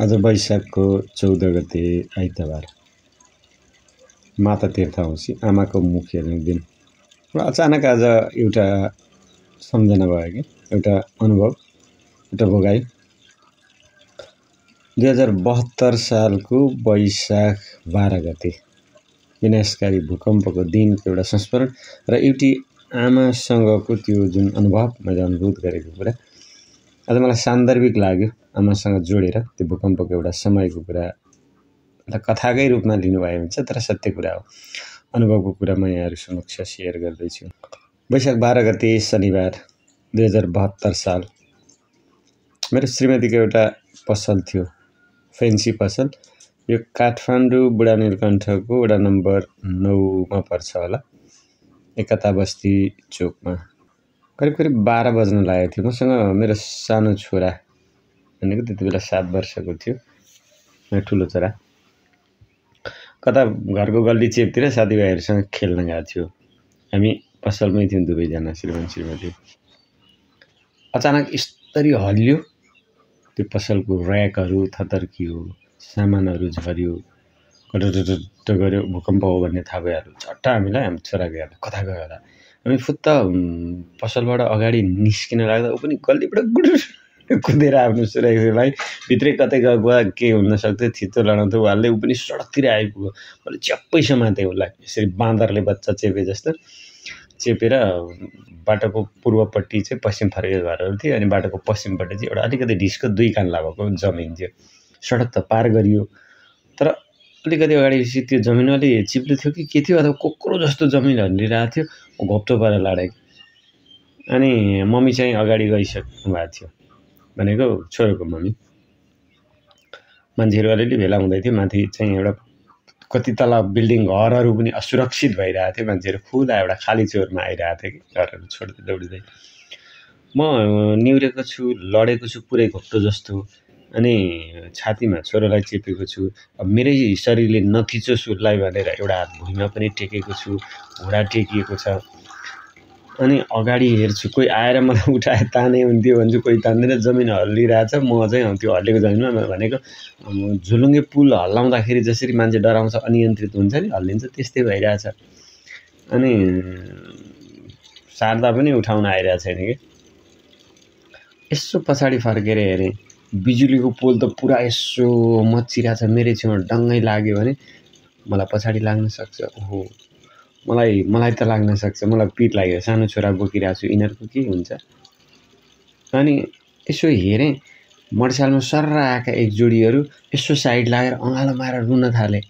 आज वैशाखको 14 गते आइतबार माता तीर्थ औँसी आमाको मुख हेर्ने दिन र अचानक आज एउटा सम्झना भयो कि एउटा अनुभव एउटा भोगाई 2072 सालको वैशाख 12 गते विनाशकारी भूकम्पको दिनको एउटा संस्मरण र एउटी आमासँगको त्यो जुन अनुभव मैले अनुभूत गरेको कुरा आज मलाई सान्दर्भिक लाग्यो। आमासँग जोडेर त्यो भूकम्पको एउटा समयको कुरा कथाकै रूपमा लिनुभयो हुन्छ, तर सत्य कुरा हो। अनुभवको कुरा म यहाँहरू समक्ष सेयर गर्दैछु। वैशाख 12 गते शनिबार 2072 साल मेरो श्रीमतीको एउटा पसल थियो, फेन्सी पसल। यो काठमाडौँ बुढा नीलकण्ठको वडा नम्बर 9 मा पर्छ होला, एकता बस्ती चोकमा। करिब 12 बज्न लागेको थियो। मसँग मेरो सानो छोरा भनेको त्यति बेला 7 वर्षको थियो, मेरो ठुलो छोरा कता घरको गल्ली चेपतिर साथीभाइहरूसँग खेल्न गएको थियो। हामी पसलमै थियौँ दुवैजना, श्रीमती। अचानक यस्तरी हल्लियो, त्यो पसलको ऱ्याकहरू थतर्कियो, सामानहरू झऱ्यो, कटटट गऱ्यो। भूकम्प हो भन्ने थाहा भइहाल्यो। झट्ट हामीलाई हाम्रो छोरा गयो होला, कता गयो होला। हामी फुत्त पसलबाट अगाडि निस्किन लाग्दा ऊ पनि गल्लीबाट गुडुर कुदेर आफ्नो छोरालाई भित्रै कतै गएको के हुन सक्थ्यो, थितो लडाउँथ्यो उहाँले। ऊ पनि सडकतिर आइपुग्यो। मैले च्याप्पै समातेँ उसलाई, यसरी बाँदरले बच्चा चेपे जस्तो चेपेर। बाटोको पूर्वपट्टि चाहिँ पश्चिम फर्केको घरहरू थियो, अनि बाटोको पश्चिमपट्टि चाहिँ एउटा अलिकति ढिस्को 2 कान्ला भएको जमिन थियो। सडक त पार गरियो, तर अलिकति अगाडिपछि त्यो जमिन अलि चिप्लो थियो कि के थियो, अथवा कोक्रो जस्तो जमिन हल्लिरहेको थियो। घोप्टो पारेर लडेको। अनि मम्मी चाहिँ अगाडि गइसक्नु भएको थियो, भनेको छोरोको मम्मी। मान्छेहरू अलिअलि भेला हुँदै थियो। माथि चाहिँ एउटा कति तला बिल्डिङ घरहरू पनि असुरक्षित भइरहेको थियो। मान्छेहरू खुला एउटा खाली चौरमा आइरहेको थियो कि घरहरू छोड्दै दौडिँदै। म निहुरेको छु, लडेको छु पुरै घोप्टो जस्तो, अनि छातीमा छोरोलाई चेपेको छु। अब मेरै शरीरले नथिचोस् उसलाई भनेर एउटा हात भुइँमा पनि टेकेको छु, घुँडा टेकिएको छ। अनि अगाडि हेर्छु, कोही आएर मलाई उठाए ताने हुन्थ्यो भन्छु, कोही तान्दैन। जमिन हल्लिरहेछ, म चाहिँ त्यो हल्लेको जमिनमा भनेको झुलुङ्गे पुल हल्लाउँदाखेरि जसरी मान्छे डराउँछ, अनियन्त्रित हुन्छ नि, हल्लिन्छ, त्यस्तै भइरहेछ। अनि सार्दा पनि उठाउन आइरहेको छैन कि। यसो पछाडि फर्केर हेरेँ, बिजुलीको पोल त पुरा यसो मच्चिरहेछ। मेरै छेउमा डङ्गै लाग्यो भने मलाई पछाडि लाग्न सक्छ। ओहो, मलाई त लाग्न सक्छ। मलाई पिर लाग्यो। सानो छोरा बोकिरहेको छु, यिनीहरूको के हुन्छ। अनि यसो हेरेँ, मोटरसाइकलमा सर्र आएका एक जोडीहरू यसो साइड लागेर अँगालो मारेर रुन थाले।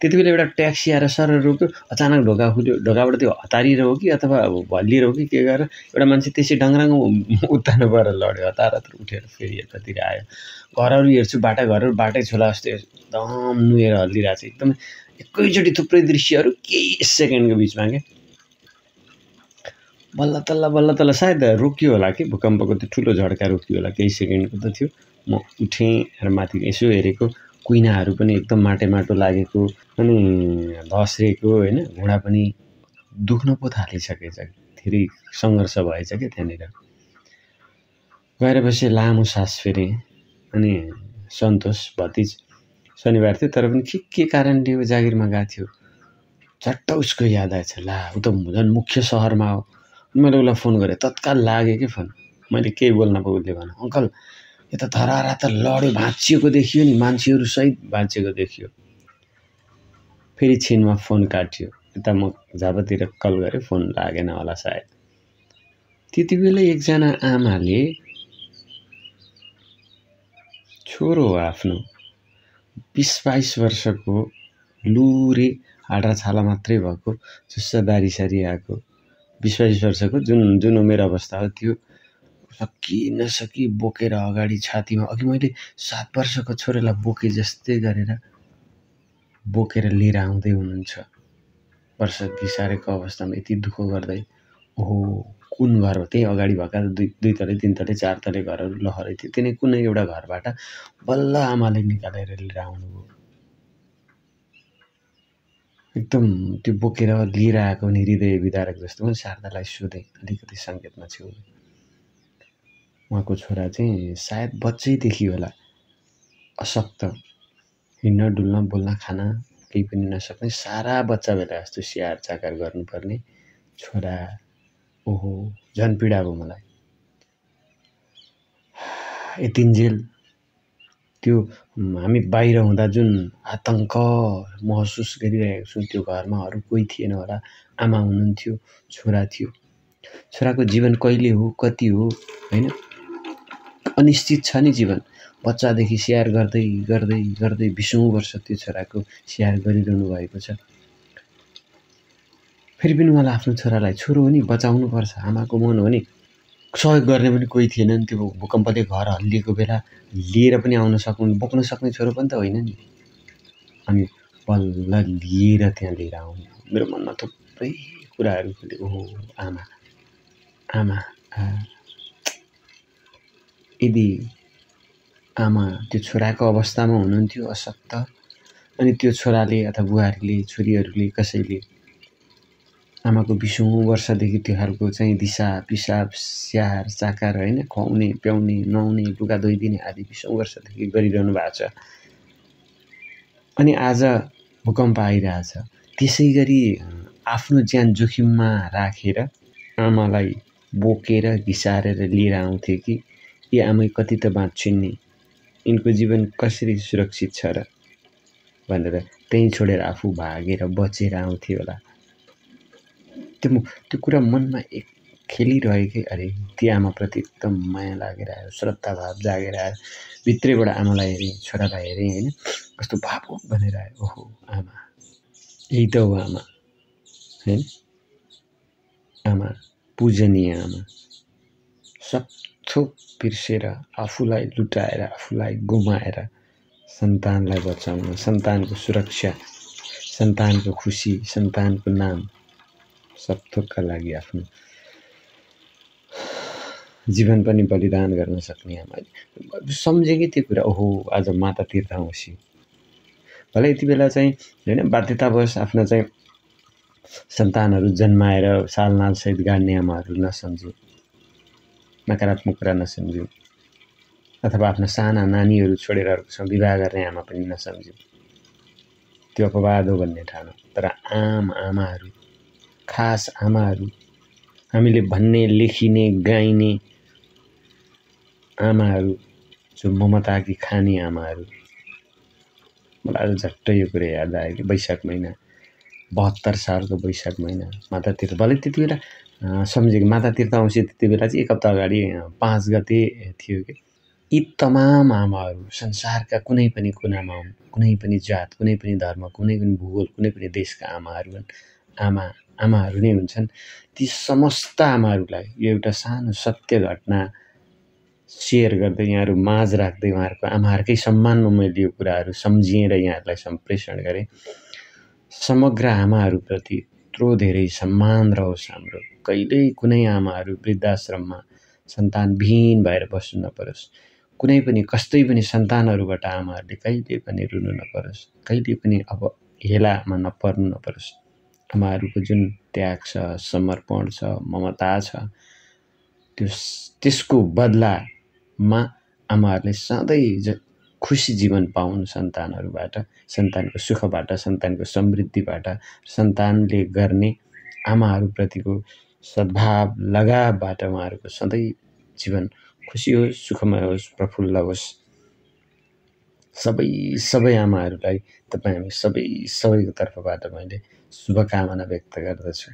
त्यति बेला एउटा ट्याक्सी आएर सर रोक्यो। अचानक ढोका खुल्यो। ढोकाबाट त्यो हतारिएर हो कि अथवा भल्लिएर हो कि के गरेर एउटा मान्छे त्यसै डङ्ग्राङ उत्तानो भएर लड्यो। हतार उठेर फेरि यतातिर आयो। घरहरू हेर्छु, घरहरू बाटै छोला जस्तो एकदम नुहेर हल्लिरहेछ। एकदम एकैचोटि थुप्रै दृश्यहरू केही सेकेन्डको बिचमा के। बल्ल तल्ल सायद रोकियो होला कि, भूकम्पको त्यो ठुलो झड्का रोकियो होला, केही सेकेन्डको त थियो। म उठेँ र माथि यसो हेरेको, कुइनाहरू पनि एकदम माटो लागेको, अनि धस्रेको होइन। घुँडा पनि दुख्न पो थालिसकेछ, धेरै सङ्घर्ष भएछ क्या त्यहाँनिर। गएर पछि लामो सास फेरेँ, अनि सन्तोष भतिज शनिबार थियो, तर पनि के कारणले हो जागिरमा गएको थियो। झट्ट उसको याद आएछ, ला ऊ त झन् मुख्य सहरमा हो। मैले उसलाई फोन गरेँ, तत्काल लाग्यो कि फोन। मैले केही बोल्न पो उसले भने, अङ्कल यो त धरारा त लड्यो, भाँचिएको देखियो नि, मान्छेहरू सहित भाँचिएको देखियो। फेरि छिनमा फोन काट्यो। यता म झापातिर कल गरेँ, फोन लागेन होला सायद। त्यति बेला एकजना आमाले छोरो हो आफ्नो, 20-22 वर्षको, लुरे हाडा छाला मात्रै भएको, चुस्सा दारी सारी आएको, 20-22 वर्षको जुन उमेर अवस्था हो त्यो सकी बोकेर अगाडि छातीमा, अघि मैले 7 वर्षको छोरालाई बोके जस्तै गरेर बोकेर लिएर आउँदै हुनुहुन्छ। वर्ष बिसारेको अवस्थामा यति दुःख गर्दै। ओहो, कुन घर हो त्यही अगाडि भएका 2 तले 3 तले 4 तले घरहरू लहरै थियो। तिनै कुनै एउटा घरबाट बल्ल आमाले निकालेर लिएर आउनुभयो। एकदम त्यो बोकेर लिएर आएको नि हृदय विदारक जस्तो। मैले शारदालाई सोधेँ, अलिकति सङ्केतमा छु। उहाँको छोरा चाहिँ सायद बच्चैदेखि होला अशक्त, हिँड्न डुल्न बोल्न खान केही पनि नसक्ने सारा बच्चा बेला जस्तो स्याहार चाकर गर्नुपर्ने छोरा। ओहो झन् पीडा भयो मलाई। यतिन्जेल त्यो हामी बाहिर हुँदा जुन आतंक महसुस गरिरहेको छु त्यो घरमा अरू कोही थिएन होला। आमा हुनुहुन्थ्यो, छोरा थियो। छोराको जीवन कहिले हो कति हो हैन, अनिश्चित छ नि जीवन। बच्चादेखि स्याहार गर्दै गर्दै गर्दै 20औं वर्ष त्यो छोराको स्याहार गरिरहनु भएको छ। फेरि पनि मलाई आफ्नो छोरालाई छोरो हो नि बचाउनु पर्छ, आमाको मन हो नि। सहयोग गर्ने पनि कोही थिएनन्। त्यो भूकम्पले घर हल्लिएको बेला लिएर पनि आउन सक्नु बोक्न सक्ने छोरो पनि त होइन नि। अनि बल्ल लिएर त्यहाँ लिएर आउनु। मेरो मनमा थुप्रै कुराहरू खोले। ओहो आमा आमा यदि आमा त्यो छोराको अवस्थामा हुनुहुन्थ्यो अशक्त, अनि त्यो छोराले अथवा बुहारीले छोरीहरूले कसैले आमाको 20औं वर्षदेखि त्यो खालको चाहिँ दिशा पिसाब स्याहार चाकार हैन, खुवाउने प्याउने नुहाउने लुगा धोइदिने आदि 20औं वर्षदेखि गरिरहनु भएको छ। अनि आज भूकम्प आइरहेछ। त्यसै गरी आफ्नो ज्यान जोखिममा राखेर आमालाई बोकेर घिसारेर लिएर आउँथे कि यी आमै कति त बाँच्छिन् नि, यिनको जीवन कसरी सुरक्षित छ र भनेर त्यही छोडेर आफू भागेर बचेर आउँथे होला। त्यो कुरा मनमा एक खेलिरहेकै। अरे ती आमाप्रति एकदम माया लागेर आयो, श्रद्धाभाव जागेर आयो। भित्रैबाट आमालाई हेरेँ, छोरालाई हेरेँ हैन, कस्तो भावुक बनेर आयो। ओहो आमा, यही त हो आमा हैन। आमा पूजनीय आमा, सब थोक बिर्सेर आफूलाई लुटाएर आफूलाई गुमाएर सन्तानलाई बचाउन, सन्तानको सुरक्षा, सन्तानको खुसी, सन्तानको नाम सब थोकका लागि आफ्नो जीवन पनि बलिदान गर्न सक्ने आमा। सम्झे कि त्यो कुरा। ओहो आज माता तीर्थांशी भले यति बेला चाहिँ हैन बाध्यतावश आफ्नो चाहिँ सन्तानहरू जन्माएर सालनालसहित गाड्ने आमाहरू नसम्झ्यौँ, नकारात्मक कुरा नसम्झ्यौँ, अथवा आफ्ना साना नानीहरू छोडेर अरूसँग विवाह गर्ने आमा पनि नसम्झ्यौँ। त्यो अपवाद हो भन्ने ठानौँ। तर आम आमाहरू, खास आमाहरू, हामीले भन्ने लेखिने गाइने आमाहरू, जो ममताकी खाने आमाहरू। मलाई आज झट्टै यो कुरा याद आयो कि वैशाख महिना 72 सालको वैशाख महिना माता तीर्थ। भले त्यति बेला सम्झेको माता तीर्थांशी त्यति बेला चाहिँ एक हप्ता अगाडि 5 गते थियो कि। यी तमाम आमाहरू संसारका कुनै पनि कुनामा हुन्, कुनै पनि जात, कुनै पनि धर्म, कुनै पनि भूगोल, कुनै पनि देशका आमाहरू हुन्। आमाहरू नै हुन्छन्। ती समस्त आमाहरूलाई यो एउटा सानो सत्य घटना सेयर गर्दै यहाँहरू माझ राख्दै उहाँहरूको आमाहरूकै सम्मानमा मैले यो कुराहरू सम्झिएर यहाँहरूलाई सम्प्रेषण गरेँ। समग्र आमाहरूप्रति यत्रो धेरै सम्मान रहोस् हाम्रो। कहिल्यै कुनै आमाहरू वृद्धाश्रममा सन्तानविहीन भएर बस्नु नपरोस्। कुनै पनि कस्तै पनि सन्तानहरूबाट आमाहरूले कहिले पनि रुनु नपरोस्, कहिले पनि अब हेलामा नपर्नु नपरोस्। आमाहरूको जुन त्याग छ, समर्पण छ, ममता छ, त्यसको बदलामा आमाहरूले सधैँ खुसी जीवन पाउन् सन्तानहरूबाट, सन्तानको सुखबाट, सन्तानको समृद्धिबाट, सन्तानले गर्ने आमाहरूप्रतिको सद्भाव लगावबाट उहाँहरूको सधैँ जीवन खुसी होस्, सुखमय होस्, प्रफुल्ल होस्। सबै आमाहरूलाई तपाईँ हामी सबैको तर्फबाट मैले शुभकामना व्यक्त गर्दछु।